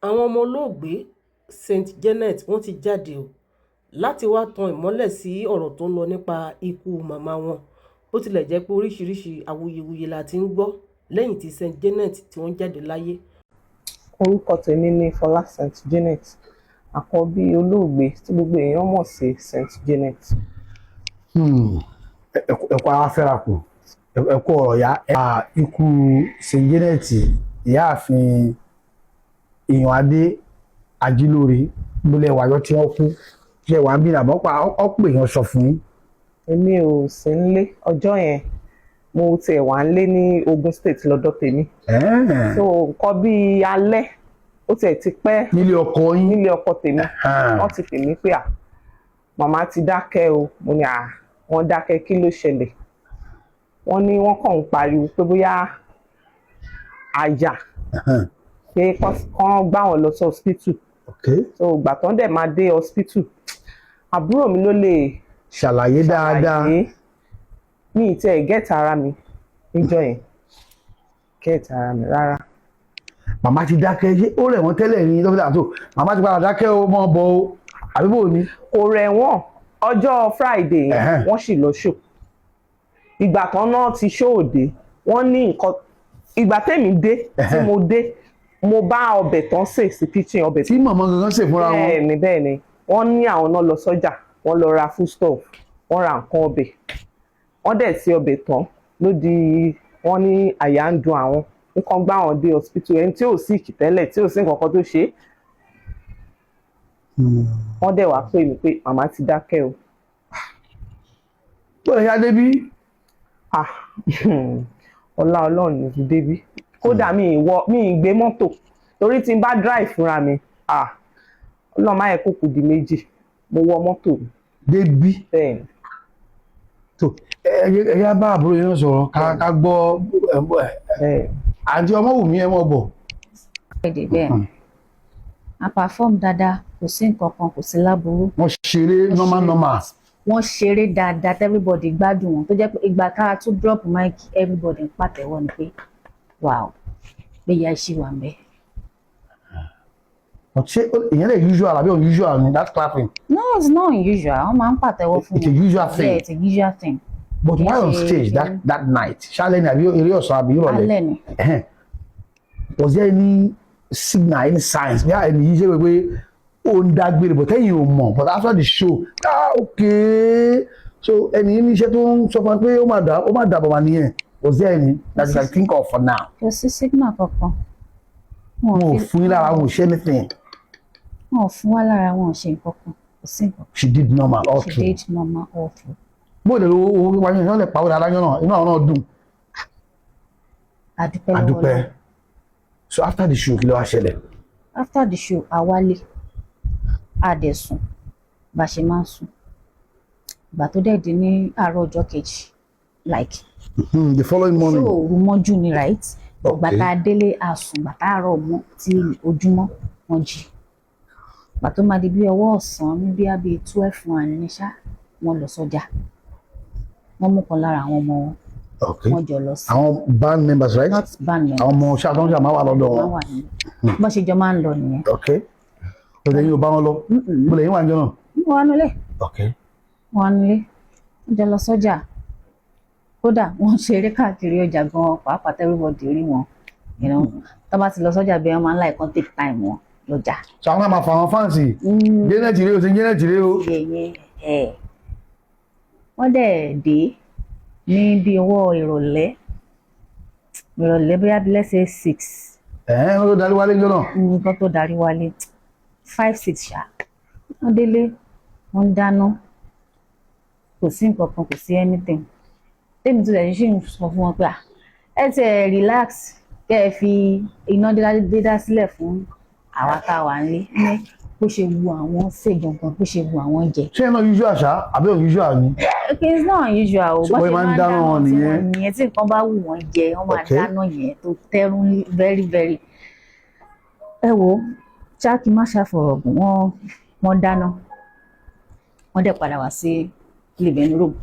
Àwọn ọmọ olóògbé Saint Janet wọ́n ti jáde o láti wáá tan ìmọ́lẹ̀ sí ọ̀rọ̀ tó ń lọ nípa ikú màmá wọn. Bó tilẹ̀ jẹ́ pé oríṣiríṣiì awuyewuye la ti ń gbọ́ lẹ́yìn tí Saint Janet tí wọ́n jáde láyé. Orúkọ tèmi ni Fọlá Saint Janet, àkọ́bí olóògbé tí gbogbo èèyàn mọ̀ sí Saint Janet. Ẹ̀kọ́ ara fẹ́ra kù, ẹ̀kọ́ ọ̀rọ̀ ya ikú Saint Janet, ìyáàfin Ìyànadé Ajílóore, gbọ́lẹ̀ wàyọ́ tí wọ́n kú, ṣe wà ń bí nàbọ́ pa ọ́ pè yàn sọ fún yín? Èmi ò sí nílé ọjọ́ yẹn. Mo tiẹ̀ wà nílé ní Ogun State lọ́dọ̀ tèmi. So nǹkan bíi alẹ́, ó tiẹ̀ ti pẹ́. Nílé ọkọ yín? Nílé ọkọ tèmi. Wọ́n ti pè mí pé à, màmá ti dákẹ́ o. Mo ní, à, wọ́n dákẹ́? Kí ló ṣẹlẹ̀? Wọ́n ní wọ́n kàn ń pariwo pé bóyá àyà, pé kán gbá wọn lọ sí hospital. So ìgbà tán dẹ̀ máa dé hospital, àbúrò mi ló lè ṣàlàyé dáadáa. Ṣàlàyé. Mi ì tiẹ̀ get ara mi níjọ́ yẹn, get ara mi rárá. Màmá ti dákẹ́, ṣé ó rẹ̀ wọ́n tẹ́lẹ̀ ní dókítà tó màmá ti padà dákẹ́ o mọ́ bọ́ o, àbí bò ní? Kò rẹ̀ wọ́n. Ọjọ́ Friday yẹn, wọ́n sì lọ show. Ìgbà kan náà ti show dé, wọ́n ní nǹkan. Ìgbà tèmi dé, tí mo dé, mo bá ọbẹ̀ tán sè sí kitchen, ọbẹ̀ tí màmá gangan sè fúnra wọn. Bẹ́ẹ̀ni, wọ́n ní àwọn náà lọ sọ́jà, wọ́n lọ ra foodstuff, wọ́n ra nǹkan ọbẹ̀, wọ́n dẹ̀ sí ọbẹ̀ tán ló di wọ́n ní àyà ń dun àwọn, nǹkan gbá wọn dé hospital. Ẹni tí ò sick tẹ́lẹ̀, tí ò sí nǹkan kan tó ṣe é, wọ́n dẹ̀ wá pè mí pé màmá ti dákẹ́ o. Bó lè ṣe adébí? Ah, ọlá Ọlọ́run ní fi débí. Kódà mi ì wọ, mi ì gbé mọ́tò, torí tí n bá drive fúnra mi, ah, Ọlọ́run má yẹ kó kù di méjì. Mo wọ mọ́tò mi. Débí? Bẹ́ẹ̀ ni. Tó ẹ ẹ yá, bá àbúrò yẹn sọ̀rọ̀ ká gbọ́ ẹ. Bẹ́ẹ̀. Àǹtí Ọmọwùmí, ẹ mọ̀ bọ̀. Friday, bẹ́ẹ̀, a perform dáadáa, kò sí nǹkan kan, kò sí láburú. Wọ́n ṣeré normal normal. Wọ́n ṣeré dáadáa, everybody gbádùn wọn, tó jẹ́ pé ìgbà tá a tún drop mic, everybody ń pàtẹ́wọ́ ni pé wow, pé ìyá ìṣì wà ń bẹ̀. But ṣé ìyẹn lè usual àbí unusual ni, that clapping? No, it's not unusual. Wọ́n máa ń pàtẹ́wọ́ fún It's a wọn. usual thing. Yeah, it's a usual thing. But why on stage that night? Ṣálẹ̀ ni àbí eré ọ̀sán àbí ìrọ̀lẹ́? Alẹ́ ni. Ẹhẹ́n. Was there any signal, any signs bí ẹni yìí ṣe pé ó ń dágbére, but ẹ̀yin ò mọ̀, but after the show, ah, okay, so ẹni yìí ní iṣẹ́ tó ń sọ fún wa pé ó máa dà bọ̀ wá nìyẹn? Was there any that you can think of for now? Kò sí signal kankan. Wọn ò fún yín lára, wọn ò ṣe anything? Wọn ò fún wa lára, wọn ò ṣe nǹkan kan, kò sí nǹkan. She did normal all She through? did normal all through. Bóde ló owó wáyé náà lè pàwọ́ dáadáa náà, inú àwọn náà dùn. Àdúpẹ́ lọ́wọ́ Àdúpẹ́. Ọlọ́run. So after the show, kí ló wá ṣẹlẹ̀? After the show, a wálé, a dẹ̀ sùn bá ṣe máa ń sùn. Ìgbà tó dẹ̀ di ní àárọ̀ ọjọ́ kejì, like The following morning. Show òru mọ́jú ni, right? Ìgbà tá a délé, a sùn. Ìgbà tá àárọ̀ mọ́ tí ojúmọ́, wọ́n jí. Ìgbà tó máa di bí ọwọ́ ọ̀sán, ní bí i 12, 1 ní ṣá, wọ́n lọ sọ́jà, wọ́n mú kan lára àwọn ọmọ wọn. Wọ́n jọ lọ sí Àwọn band members, right? Not band members. Àwọn ọmọ ṣáà máa wà lọ́dọ̀ Wọ́n wọn. wà ní bọ́n ṣe jọ máa ń lọ nìyẹn. Ok, lọ́dọ̀ yín ò bá wọn lọ? Bọ́lẹ̀ yín wà níjọ́ náà? Wọ́n wà nílé. Wọ́n wà nílé. Wọ́n jọ lọ sọ́jà. Kódà wọ́n ṣeré káàkiri ọjà gan pàápàá, everybody rí wọn. Tó bá ti lọ sọ́jà bí, wọ́n máa ń láì kán take time wọn lọ́jà. So àwọn náà máa fa àwọn fans, Janet rèé o, ṣe Janet rèé o. Yẹyẹ ẹ. Wọ́n dẹ̀ dé ní bí ọwọ́ ìrọ̀lẹ́ ìrọ̀lẹ́, bóyá bí let's say 6. Ẹ̀hẹ́n, wọ́n tó darí wálé níjọ́ náà? Nǹkan tó darí wálé, 5, 6 ṣá. Wọ́n délé, wọ́n ń dáná, kò sí nǹkan kan, kò sí anything. Tèmi tó dẹ̀ ṣì ń sọ fún wọn pé à, ẹ ti ẹ̀ relax, kẹ́ ẹ fi iná dídá sílẹ̀ fún àwa tá a wà nílé, ní bó ṣe wu àwọn ṣe gangan, bó ṣe wu àwọn jẹ. Ṣé ẹ náà usual ṣá àbí unusual ni? Okay, it's not unusual o. So bó ṣe máa ń dáná wọn tí nìyẹn? Wọ́n nìyẹn. Tí nǹkan bá wù wọ́n jẹ, wọ́n máa dáná yẹn tó tẹ́rùn very very. Ẹ wo ṣáàkì, má ṣàfọ̀rọ̀gùn, wọ́n dáná, wọ́n dẹ̀ padà wá sí living room,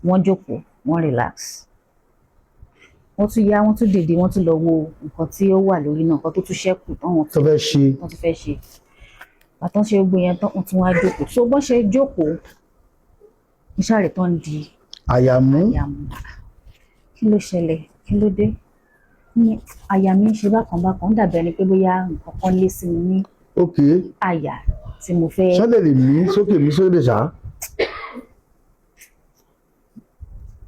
wọ́n jókòó, wọ́n relax. Wọ́n tún yá, wọ́n tún dìde, wọ́n tún lọ wo nǹkan tí ó wà lórí náà, nǹkan tó tún ṣẹ́kù táwọn Tó fẹ́ ṣe. wọ́n tún fẹ́ ṣe. Bàtàn ṣe gbogbo yẹn tán, wọ́n tún wá jókòó. So bọ́n ṣe jókòó, iṣẹ́ rẹ̀ tán di Àyàmú. Àyà mi, kí ló ṣẹlẹ̀? Kí ló dé? Ní àyà mi ń ṣe bákan bákan, ó dàbí ẹni pé bóyá nǹkan kan lé sí mi ní àyà tí mo fẹ́. Sọ́dẹ̀ lè mí sókè, mí sókè ṣá,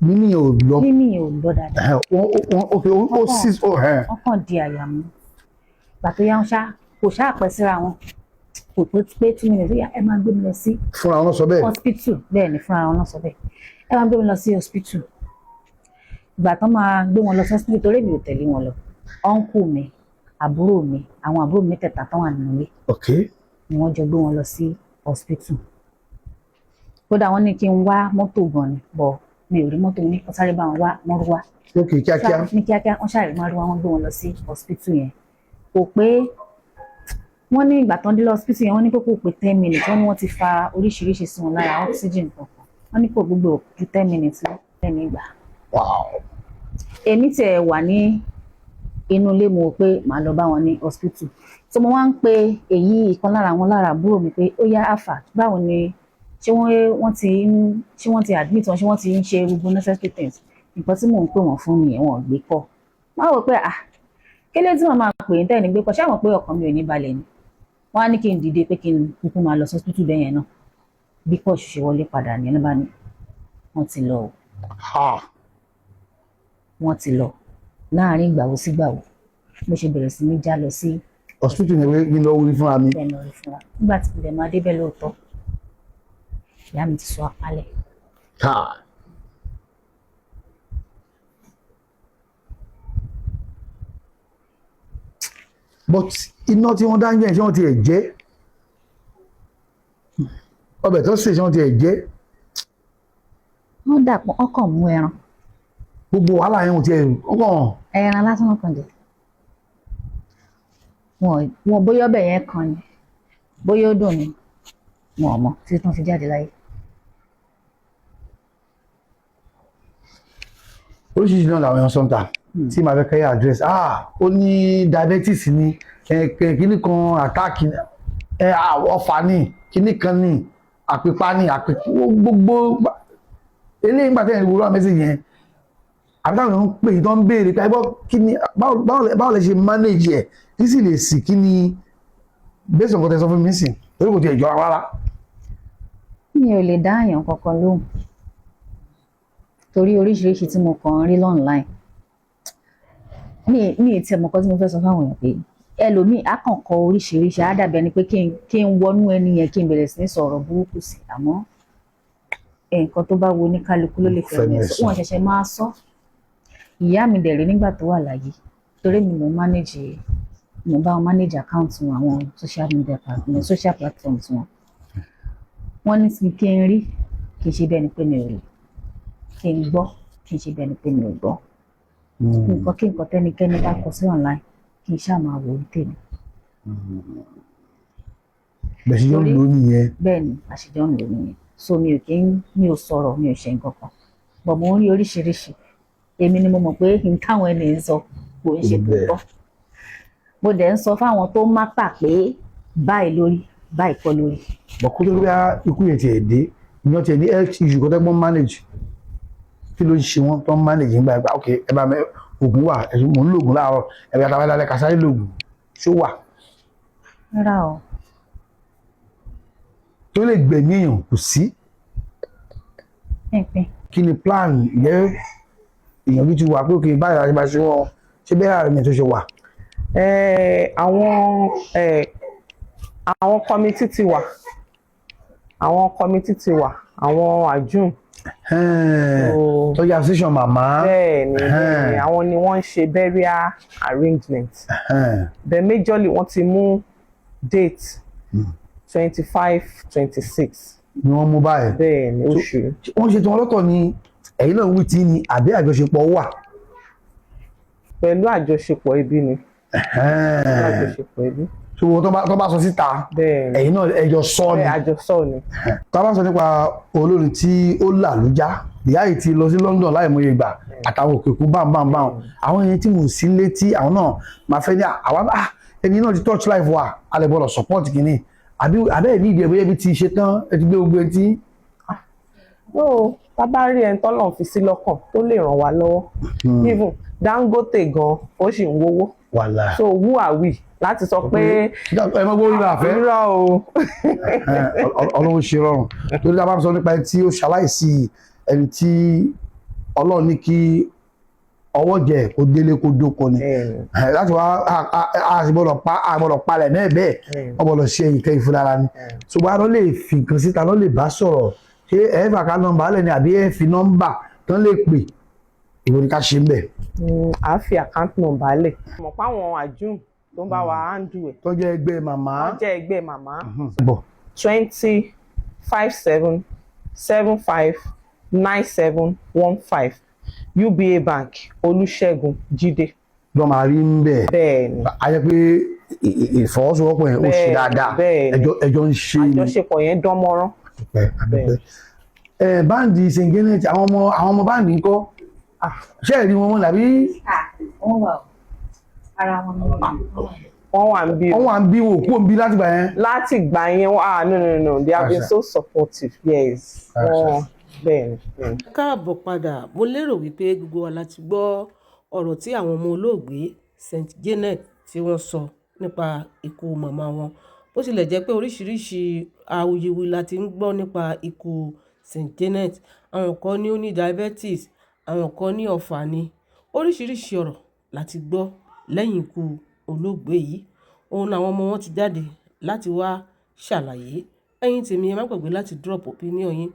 mímí yẹn ò lọ. Mímí yẹn ò lọ dáadáa. Ẹ̀hẹ̀, wọ́n ok, ó sì ó ẹ̀. Wọ́n kàn di àyà mú. Gbà tó yá ń ṣá, kò ṣáà pẹ́ síra wọn, kò tó pé 2 minutes, ó yá, ẹ máa gbé mi lọ sí Fúnra wọn sọ bẹ́ẹ̀? hospital. Bẹ́ẹ̀ ni, fúnra wọn náà sọ bẹ́ẹ̀, ẹ máa gbé mi lọ sí hospital. Ìgbà tán máa gbé wọn lọ sí hospital, torí èmi ò tẹ̀lé wọn lọ, uncle mi, àbúrò mi, àwọn àbúrò mi mẹ́tẹ̀ẹ̀ta tán wà nínú ilé ni wọ́n jọ gbé wọn lọ sí hospital. Kódà wọ́n ní kí n wá mọ́tò gan ni, bọ̀ mi ò rí mọ́tò, ní kó sáré bá wọn wá mọ́rúwá. Ok, kíákíá. Ní kíákíá, wọ́n ṣàrí márúwá, wọ́n gbé wọn lọ sí hospital yẹn. Kò pé, wọ́n ní ìgbà tán dé lọ hospital yẹn, wọ́n ní pé kò pé 10 minutes, wọ́n ní wọ́n ti fa oríṣiríṣi sí wọn lára, oxygen kankan, wọ́n ní kò gbogbo ju 10 minutes lọ lẹ́nu ìgbà. Èmi tiẹ̀ wà ní inú ilé, mo wò pé màá lọ bá wọn ní hospital, so mo wá ń pe èyí ìkan lára àwọn lára àbúrò mi pé ó yá, àfà, báwo ni, ṣé wọ́n ti ń, ṣé wọ́n ti admit wọn, ṣé wọ́n ti ń ṣe gbogbo necessary things? Nǹkan tí mò ń pè wọ́n fún nìyẹn, wọn ò gbé kọ́. Wọ́n á wò pé, ah, kílé tí màá máa pè ń tẹ̀ ní gbé kọ́? Ṣé àwọn pé ọkàn mi ò ní balẹ̀ ni? Wọ́n á ní kí n dìde pé kí n kúkú máa lọ sí hospital bẹ́ẹ̀ yẹn náà. Bí kò ṣe wọlé padà ní ẹni bá ní wọ́n ti lọ o. Ha. Wọ́n ti lọ láàrin ìgbàwo sígbàwo. Bó ṣe bẹ̀rẹ̀ sí ní já lọ sí Hospital yẹn pé kí n lọ wí fúnra mi. Bẹ́ẹ̀ lọ rí fúnra. Nígbà tí mo dẹ̀ máa débẹ̀, lóòótọ́, ìyá mi ti sọ apálẹ̀. Ha. But iná tí wọ́n dá ń jẹ́, ṣé wọ́n ti ẹ̀ jẹ́? Ọbẹ̀ tó sè, ṣé wọ́n ti ẹ̀ jẹ́? Wọ́n dàpọ̀, wọ́n kàn mú ẹran. Gbogbo wàhálà yẹn, wọ́n ti ẹ̀ wọ́n kàn. Ẹran lásán wọn kàn jẹ. Wọn bóyá ọbẹ̀ yẹn kan ni, bóyá ó dùn ni, wọn ò mọ̀ títí tí wọ́n fi jáde láyé. Oríṣiríṣi náà làwọn èèyàn sọ ń ta tí màá fẹ́ kẹ́yà address. Ah, ó ní diabetes ni, kíní kan attack, ọfà ni, kíní kan ni, àpèpá ni, àpè gbogbo eléyìí. Nígbà tẹ́yìn ìwúrọ̀ message yẹn, àbí táwọn èèyàn ń pè yìí tó ń béèrè pé ẹgbọ́ kí ni, báwo lẹ ṣe manage ẹ̀, kí sì lè sì kí ni, based on nǹkan tẹ́ sọ fún mi sìn, torí kò tiẹ̀ jọra rárá. Mi ò lè dá àyàn kankan lóhùn torí oríṣiríṣi tí mo kàn ń rí online. Mi ì tiẹ̀ mọ̀ nǹkan tí mo fẹ́ sọ fáwọn èèyàn, pé ẹlòmíì á kàn kọ oríṣiríṣi, á dàbí ẹni pé kí n wọnú ẹni yẹn, kí n bẹ̀rẹ̀ sí ní sọ̀rọ̀ burúkú sí i. Àmọ́ nǹkan tó bá wo oníkálukú ló lè fẹnu ẹ̀ sọ. Wọ́n ṣẹ̀ṣẹ̀ máa sọ. Ìyá mi dẹ̀ rí nígbà tó wà láyé, torí mi mò ń manage, mo bá wọn manage account wọn, àwọn social media platform, social platforms wọn. Wọ́n ní sí kí n rí, kì í ṣe bẹ́ẹ̀ ni pé mi ò rí, kí n gbọ́, kì í ṣe bẹ́ẹ̀ ni pé mi ò gbọ́. Nǹkan kí nǹkan tẹ́nikẹ́ni bá kọ sí online, kí n ṣáà máa wò ó tèmi. Bẹ́ẹ̀ ṣe yóò lò nìyẹn. Bẹ́ẹ̀ ni, àṣejọ́ ń lò nìyẹn. So mi ò kí ń, mi ò sọ̀rọ̀, mi ò ṣe nǹkan kan, but mo ń rí oríṣiríṣi. Èmi ni mo mọ̀ pé n táwọn ẹni ń sọ kò ń ṣe tòótọ́. Mo dẹ̀ ń sọ fáwọn tó má tà pé báyìí lórí, báyìí kọ́ lórí. Bọ̀ kó tó bí ikú yẹn tiẹ̀ dé, ìyẹn tiẹ̀ ní health issue kó tẹ́ gbọ́n manage, kí ló ń ṣe wọ́n tó ń manage nígbà yẹn? Ok, ẹ bá mi, oògùn wà, mò ń lògùn láàárọ̀, ẹ bá tàbí lálẹ́, kásáré lògùn, ṣó wà? Rárá o. Tó lè gbẹ̀mí èèyàn, kò sí. Pínpín. Kí ni plan yẹ? Ìyànjú ti wà pé ok, báyìí láti bá ṣe wọ́n ṣé bẹ́ẹ̀ ààrẹ mi tó ṣe wà? Àwọn committee ti wà, àwọn committee ti wà, àwọn àjùn. Tó yẹ association màmá. Bẹ́ẹ̀ ni, àwọn ni wọ́n ń ṣe burial arrangement. But majorly, wọ́n ti mú date, 25, 26. Ni wọ́n mú báyìí? Bẹ́ẹ̀ ni, oṣù. Wọ́n ṣe tí wọ́n lọ́tọ̀ ni, ẹ̀yin náà wí tí ni, àbí àjọṣepọ̀ wà? Pẹ̀lú àjọṣepọ̀ ẹbí ni. Àjọṣepọ̀ ẹbí. So tó bá sọ síta, Bẹ́ẹ̀ ni. ẹ̀yin náà ẹjọ́ sọ ni. Bẹ́ẹ̀, àjọsọ ni. Tá a bá sọ nípa olórin tí ó làlújá, ìyá yìí ti lọ sí London láìmọye ìgbà àtàwọn òkè òkun bámbámbám, àwọn yẹn tí mo sí létí, àwọn náà máa fẹ́ ní àwọn, ah, ẹni náà ti touch life wa, a lè gbọ́dọ̀ support kìíní àbí abẹ́ ẹ̀ ní ìdí ẹ̀, bóyá ibi ti ṣe tán, ẹ ti gbé gbogbo ẹ tí. No, tá bá rí ẹni tọ́lọ́run fi sí lọ́kàn tó lè ràn wá lọ́wọ́, even Dangote gan, ó sì ń wówó. Wàhálà. So who are we láti sọ pé ẹ mọ gbórí náà fẹ́. Irọ́ o. Ọlọ́run ṣe rọrùn, torí tá a bá sọ nípa ẹni tí ó ṣaláìsí, ẹni tí Ọlọ́run ní kí ọwọ́ jẹ kó délé kó dóko ni. Láti wá a sì gbọ́dọ̀ pa, a gbọ́dọ̀ palẹ̀ mẹ́ẹ̀ bẹ́ẹ̀, wọ́n gbọ́dọ̀ ṣe nǹkan ìfúnra ni. Ṣùgbọ́n a lọ lè fi nǹkan síta, lọ lè bá sọ̀rọ̀. Ṣé ẹ fà ká nọ́mbà lẹ̀ ni àbí ẹ fi nọ́mbà tán lè pè? Ìwọ ni ká ṣe ń bẹ̀. À á fi account number lẹ̀. Mọ̀ pé àwọn àjùm tó ń bá wa handle ẹ̀, tó jẹ́ ẹgbẹ́ màmá. Wọ́n jẹ́ ẹgbẹ́ màmá. Bọ̀. 2057759715, UBA Bank, Olúṣẹ́gun Jídé. Lọ́ máa rí ń bẹ̀. Bẹ́ẹ̀ ni. A jẹ́ pé ìfọwọ́sowọ́pọ̀ yẹn ó ṣe dáadáa. Bẹ́ẹ̀ ni. Ẹjọ́ ń ṣe ni. Àjọṣepọ̀ yẹn dán mọ́rán. Àdúpẹ́, àdúpẹ́. Ẹ band Saint Janet, àwọn ọmọ band ńkọ́? Ṣé ẹ rí wọn mọ́ làbí? Wọ́n wà ó, ara wọn ni wọ́n wà. Wọ́n wà ń bí o. Wọ́n wà ń bí, wọn ò kú òǹbí láti gbà yẹn. Láti gbà yẹn, ah, no, no, no, they have been Àṣà. so supportive, yes. Àṣà. Wọ́n, bẹ́ẹ̀ ni, bẹ́ẹ̀ ni. Káàbọ̀ padà. Mo lérò wípé gbogbo wa la ti gbọ́ ọ̀rọ̀ tí àwọn ọmọ olóògbé Saint Janet tí wọ́n sọ nípa ikú màmá wọn. Bó tilẹ̀ jẹ́ pé oríṣiríṣi awuyewuye la ti ń gbọ́ nípa ikú Saint Janet. Àwọn kan ní ó ní diabetes, àwọn kan ní ọ̀fà ni. Oríṣiríṣi ọ̀rọ̀ la ti gbọ́ lẹ́yìn ikú olóògbé yìí. Òun làwọn ọmọ wọn ti jáde láti wá ṣàlàyé. Ẹ̀yin tèmi, ẹ má gbàgbé láti drop opinion yín.